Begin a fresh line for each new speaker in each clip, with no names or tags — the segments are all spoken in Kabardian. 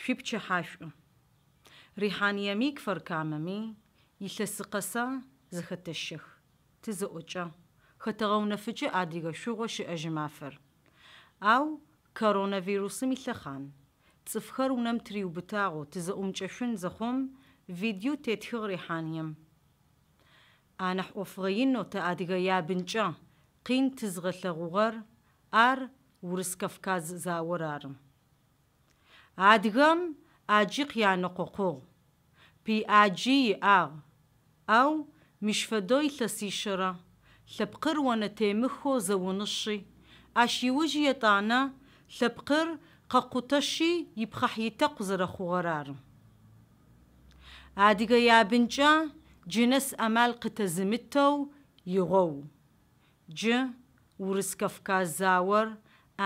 Шъуипчыхьашӏу. Рихьаниеми Кфар-Камэми илъэсы къэса зэхэтэщэх, тызэӏокӏэ, хэтэгъэунэфыкӏы адыгэ шъугъо щыӏэжьы мафэр. Ау коронавирусым илъэхъан, цӏыфхэр унэм тыриубытагъэу тызэӏумыкӏэшъун зэхъум, видео тетхыгъ Рихьанием. Анахь ӏофыгъэ инэу тэ адыгэ ябынкӏэ къин тызыгъэлъэгъугъэр ар Урыс-Кавказ заор ары. Адыгэм ӏаджи къянэкъокъугъ, пый ӏаджи иӏагъ, ау мыщ фэдэу илъэсишъэрэ лъэпкъыр онэтемыхэу зэонышъи, ащ иуж етӏанэ лъэпкъыр къэкъутэшъи ипхъахь-итэкъу зэрэхъугъэр ары. Адыгэ ябынкӏэ джы нэс амал къытэзымытэу игъоу. Джы Урыс-Кавказ заор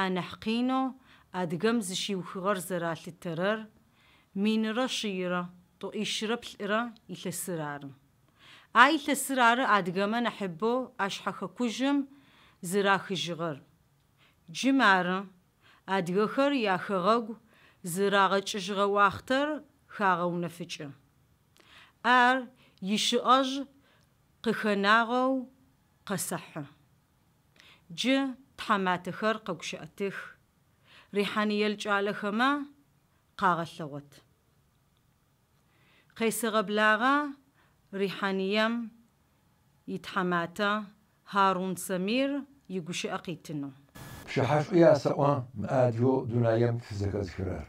анахь къинэу адыгэм зыщиухыгъэр зэралъытэрэр минрэ шъийрэ тӏоӏищрэ плӏырэ илъэсыр ары. А илъэсыр ары адыгэмэ нахьыбэу ашъхьэ хэкужъым зырахыжьыгъэр. Джы мары адыгэхэр яхэгъэгу зырагъэкӏыжьыгъэ уахътэр хагъэунэфыкӏы. Ар ишъыӏэжь къыхэнагъэу къэсэхьы. Джы тхьаматэхэр къэгущыӏэтых, Рихьаниел кӏалэхэмэ къагъэлъэгъот. Къесэгъэблагъэ Рихьанием итхьаматэ Харун Самир игущыӏэ къитынэу.
Пчыхьэшӏу ясэӏо мы адыгэу дунаем тызэхэзыхырэр.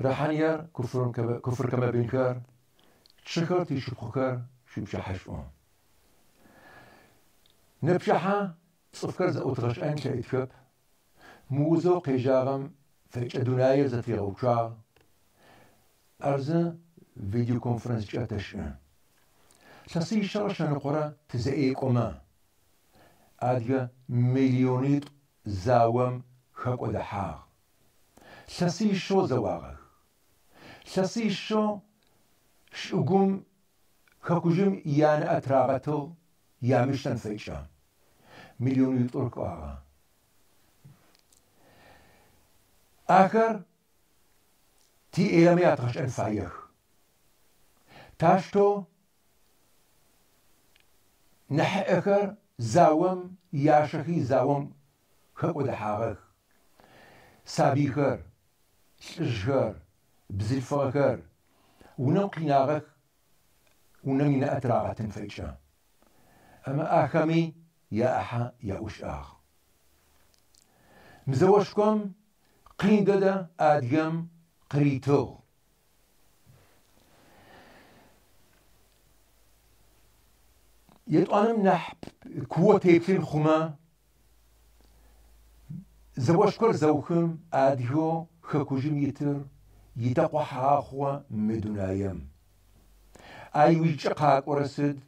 Рихьаниер, Кфар-Камэ бынхэр, тшыхэр тишыпхъухэр шъуипчыхьэшӏу. Непчыхьэ цӏыфхэр зэӏутгъэкӏэн тлъэкӏытхэп, мы узэу къежьагъэм фэкӏэ дунаир зэтыригъэуцуагъ, ар зы видеоконференцкӏэ тэшӏы. Илъэсишъэрэ шъэныкъорэ тызэӏекӏомэ, адыгэ миллионитӏу заом хэкӏодыхьагъ. Илъэсищэу зэуагъэх. Илъэсищэу чӏыгум хэкужъым янэӏэ тырагъэтыгъ ямыштэн фэкӏэ. Миллионитӏур кӏуагъэ. Ахэр тиӏэемэ ядгъэшӏэн фаех. Тащтэу нахьыӏэхэр заом ящэхи заом хэкӏодыхьагъэх. Сабыйхэр, лӏыжъхэр, бзылъфыгъэхэр унэм къинагъэх, унэм инэӏэ тырагъэтын фэкӏэ. Амэ ахэми яӏахьэ яӏушӏагъ. Мы зэошком къин дэдэ адыгэм къыритыгъ. Етӏуанэм нахь куо теплъын хъумэ, зэошкор зэухым адыгэу хэкужъым итыр итэкъухьагъэ хъугъэ мы дунаем. А иужькӏэ къакӏорэ сыд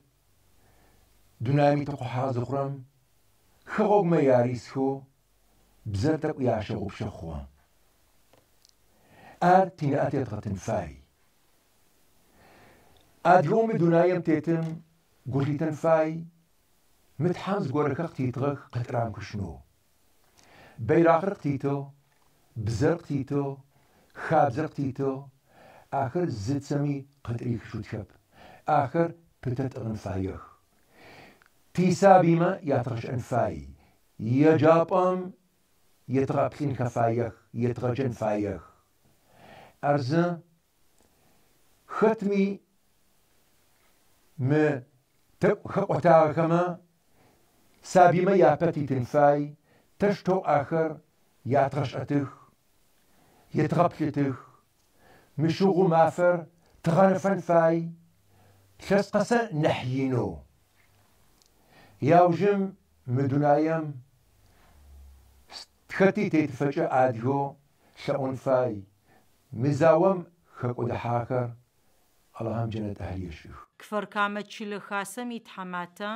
дунаем итэкъухьагъэ зыхъурэм хэгъэгумэ ярисхэу бзэр тӏэкӏу ящыгъупшэ хъугъэ. Ар тинэӏэ тедгъэтын фай. Адыгэу мы дунаем тетым гу лъитэн фай мы Тхьэм зыгорэхэр къытитыгъэх къытӏырамыхышъунэу. Бэйракъыр къытитыгъ, бзэр къытитыгъ, хабзэр къытитыгъ, ахэр зыцэми къытӏырихышъутхэп, ахэр пытэ тӏыгъын фаех. Тисабыймэ ятгъэшӏэн фай, еджапӏэм етгъэплъынхэ фаех, етгъэджэн фаех. Ар зы хэтми мы тӏэкӏу хэкӏотагъэхэмэ сабыймэ япэ титын фай, тэщтэу ахэр ятгъэшӏэтых, етгъэплъытых. Мы шъыгъо мафэр тыгъэнэфэн фай, илъэс къэсэ нахь инэу. Яужым мы дунаем хэти тетыфэкӏэ адыгэу лъэӏон фай, мы заом хэкӏодыхьагъэхэр Алахьым джэнэт ӏахьыл ешӏых.
Кфар-Камэ чылэ хасэм итхьаматэ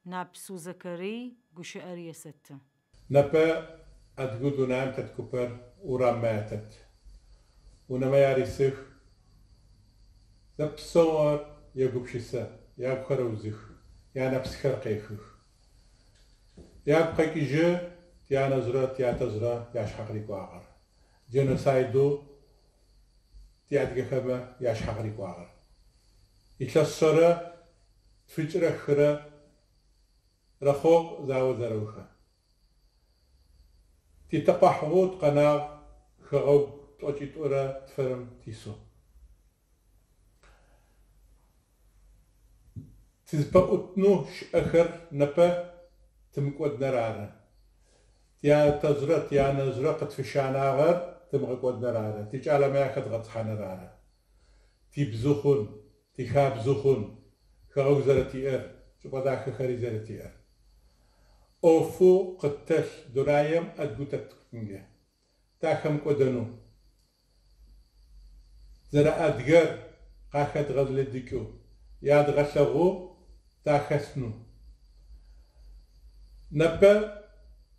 Напсу Зэкэрый гущыӏэр есэты.
Непэ адыгэу дунаим тет купэр ураммэ ятэт. Унэмэ ярисых, зэпсэур егупшысэ, ягухэр эузых, янэпсхэр къехых. Ягу къэкӏыжьы тянэжърэ тятэжърэ яшъхьэ къырикӏуагъэр. Геносайдэу. Тиадыгэхэмэ яшъхьэ къырикӏуагъэр. Илъэс шъэрэ тфыкӏырэ хырэ рэхъугъ зао зэрэухэ. Титэкъуахьыгъэу тыкъэнагъ хэгъэгу тӏокӏитӏурэ тфырэм тисэу. Тызпэӏутынэу щыӏэхэр непэ тымыкӏодынэр ары. Тятэжърэ тянэжърэ къытфыщанагъэр тымыгъэкӏодынэр ары, тикӏалэмэ ахэдгъэтӏысхьаныр ары. Тибзы хъун, тихабзэ хъун, хэгъэгу зэрэтиӏэр, чӏыпӏэ дахэхэри зэрэтиӏэр. ӏофэу къыттэлъ дунаем адыгэу тэтыпкъынкӏэ тахэмыкӏодэнэу, зэрэадыгэр къахэдгъэлыдыкӏэу, ядгъэлъэгъоу тахэсынэу. Непэ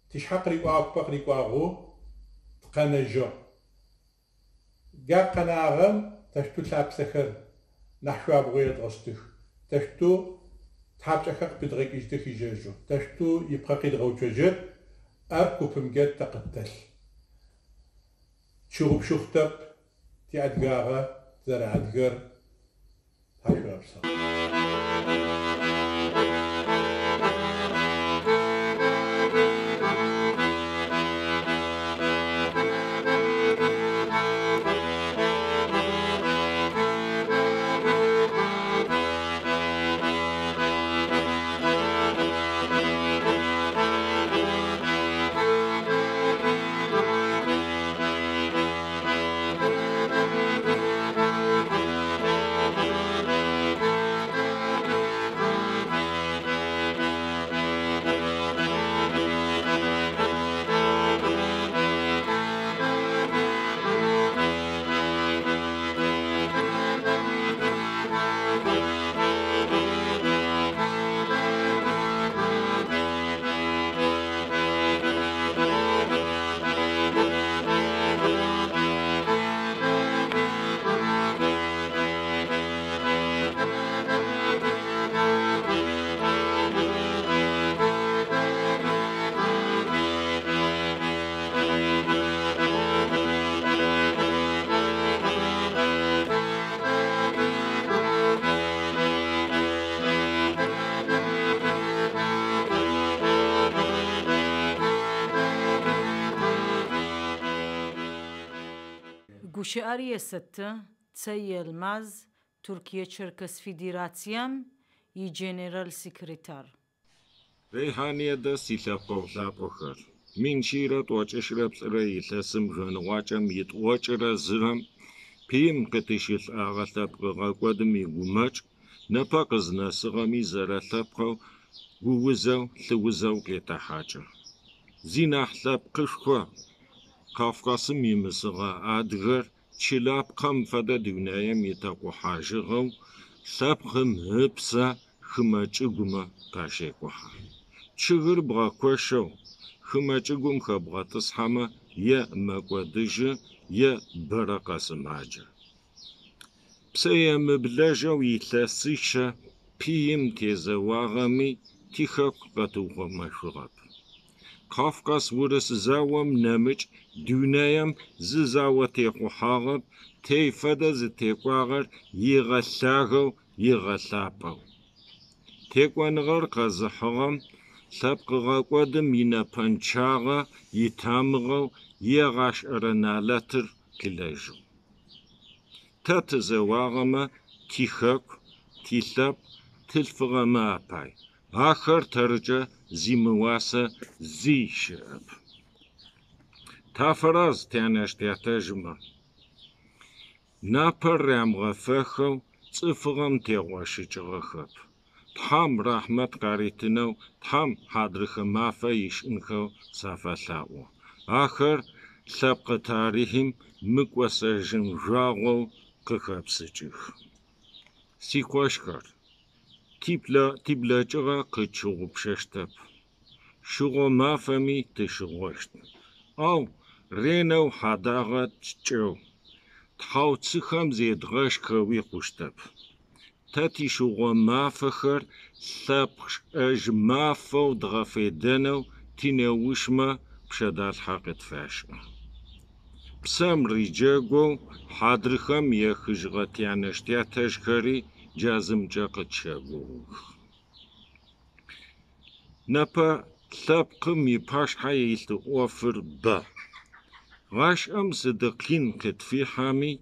тишъхьэ къырикӏуагъэ купэ къырикӏуагъэу тыкъэнэжьыгъ. Джа къэнагъэм тэшъуту лъапсэхэр нахь шъуабгъо едгъэшӏытых, тэшъуту тхьапкӏэхэр къыпыдгъэкӏыщтых ижьэжьэу, тэшъуту ипхъэ къидгъэуцожьыт, ар купымкӏэ тэ къыттэлъ. Тщыгъупшэ хъутэп тиадыгагъэ тызэрэадыгэр тхьашъуегъэпсэу.
Гущыӏэр есэты Цэй Елмаз, Туркие Черкес Федерацием игенерал секретарь.
Рейхьание дэс илъэпкъэгъу лъапӏэхэр. 1142 илъэсым жъоныгъуакӏэм итӏокӏырэ зырэм пыим къытыщылӏагъэ лъэпкъ гъэкӏодым игумэкӏ непэ къызнэсыгъэми зэрэлъэпкъэу гуузэу лъыузэу къетэхьакӏы. Зи нахь лъэпкъышхо Кавказым имысыгъэ адыгэр чылапхъэм фэдэ дунаим итэкъухьажьыгъэу лъэпкъым ыпсэ хымэ чӏыгумэ къащекӏухьэ. Чъыгыр бгъэкощэу хымэ чӏыгум хэбгъэтӏысхьэмэ е мэкӏодыжьы, е бэрэ къэсымаджэ. Псэемыблэжьэу илъэсищэ пыим тезэуагъэми тихэку къэтыухъумэшъугъэп. Кавказ урыс заом нэмыкӏ дунаим зы зао техъухьагъэп, тей фэдэ зытекӏуагъэр игъэлъагэу, игъэлъапӏэу. Текӏоныгъэр къэзыхьыгъэм лъэпкъ гъэкӏодым инэпэнчъагъэ итамыгъэу егъашӏэрэ налэтыр къылэжьыгъ. Тэ тызэуагъэмэ тихэку, тилъэпкъ, тилъфыгъэмэ апай. Ахэр тэрыкӏэ зимыуасэ зи щыӏэп. Тафэраз тянэжъ-тятэжъмэ. Напэр рямыгъэфэхэу цӏыфыгъэм тегъощыкӏыгъэхэп. Тхьам рахьмэт къаритынэу, Тхьам хьадрыхэ мафэ ишӏынхэу сафэлъаӏо. Ахэр лъэпкъ тарихъым мыкӏосэжьын жъуагъоу къыхэпсыкӏых. Сикъошхэр, тиблэкӏыгъэ къытщыгъупшэщтэп. Шъыгъо мафэми тышъыгъощт. Ау ренэу хьадагъэ ткӏэу, тхьауцыхэм зедгъэшхэуи хъущтэп. Тэ тишъыгъо мафэхэр лъэпкъ шӏэжь мафэу дгъэфедэнэу тинеущмэ пшъэдалъхьэ къытфашӏы. Псэм риджэгоу хьадрыхэм ехыжьыгъэ тянэш-тятэжъхэри джа зымкӏэ къытщэгугъых. Непэ лъэпкъым ипашъхьэ илъ ӏофыр бэ. Гъашӏэм сыд къин къытфихьэми,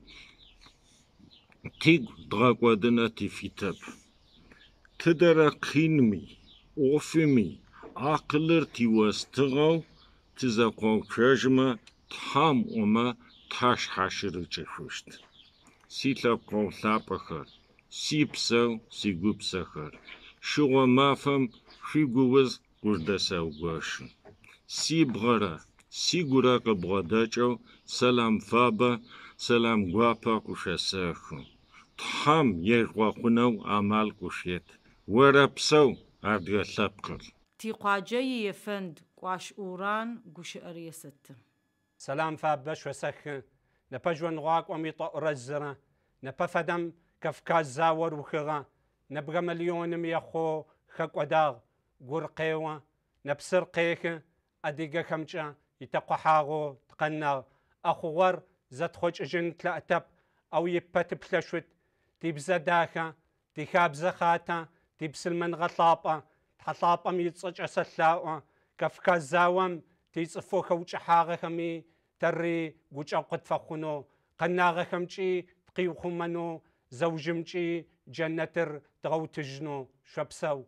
тигу дгъэкӏодынэ тыфитэп. Тыдэрэ къинми, ӏофыми акъылыр тиостыгъэу тызэкъоуцожьмэ, Тхьэм ӏомэ, ташъхьащырыкӏышъущт. Силъэпкъэгъу лъапӏэхэр, сипсэу, сигупсэхэр, шъыгъо мафэм шъуигууз къыжъудэсэгощы. Сибгъэрэ сигурэ къыбгъодэкӏэу сэлам фабэ, сэлам гуапэ къышъосэхы. Тхьэм ежъугъэхъунэу амал къышъует. Орэпсэу адыгэ лъэпкъыр!
Тикъуаджэ иефэнд Кӏуащ Уран гущыӏэр есэты.
Сэлам фабэ шъосэхы, непэ жъоныгъуакӏом итӏоӏурэ зырэ, непэ фэдэм Кавказ заор ухыгъэ, нэбгырэ миллионым ехъоу хэкӏодагъ, гур къео, нэпсыр къехы, адыгэхэмкӏэ итэкъухьагъэу тыкъэнагъ, а хъугъэр зэтхъокӏыжьын тлъэӏытэп, ау ипэ тыплъэшъут, тибзэ дахэ, тихабзэ хъатэ, тибыслъымэныгъэ лъапӏэ, Тхьэ лъапӏэм ицӏэкӏэ сэлъаӏо, Кавказ заом тицӏыфэу хэукӏыхьагъэхэми тэри гукӏэгъу къытфэхъунэу, къэнагъэхэмкӏи тыкъиухъумэнэу, зэужымкӏи джэнэтыр тыгъэутыжьынэу шъопсэу.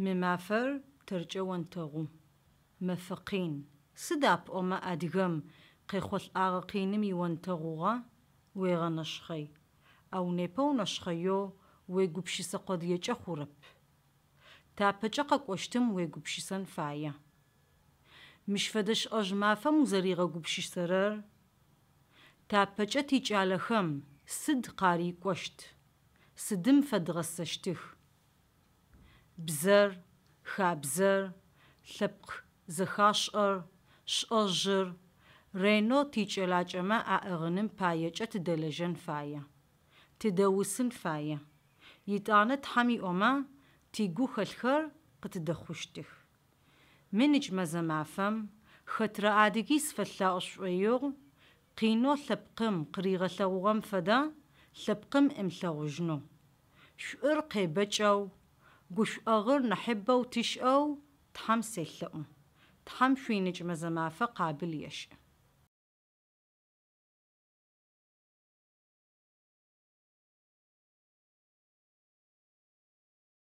Мы мафэр тэркӏэ онтэгъу, мэфэ къин. Сыда пӏомэ адыгэм къехъулӏагъэ къиным ионтэгъугъэ уегъэнэшхъэй. Ау непэ унэшхъэеу уегупшысэ къодыекӏэ хъурэп. Тапэкӏэ къэкӏощтым уегупшысэн фае. Мыщ фэдэ шӏэжь мафэм узэригъэгупшысэрэр тапэкӏэ тикӏалэхэм сыд къарикӏощт, сыдым фэдгъэсэщтых. Бзэр, хабзэр, лъэпкъ зэхашӏэр, шӏэжьыр ренэу тикӏэлакӏэмэ аӏыгъыным паекӏэ тыдэлэжьэн фае, тыдэусын фае. Итӏанэ Тхьэм иӏомэ тигу хэлъхэр къытдэхъущтых. Мы нэкӏмэзэ мафэм хэтрэ адыги сфэлъаӏо сшӏоигъу, къинэу лъэпкъым къыригъэлъэгъугъэм фэдэ лъэпкъым ымылъэгъужьынэу. Шӏур къебэкӏэу, гушӏуагъэр нахьыбэу тыщыӏэу Тхьэм селъэӏу. Тхьэм шъуинэкӏмэзэ мафэ къабыл ешӏ.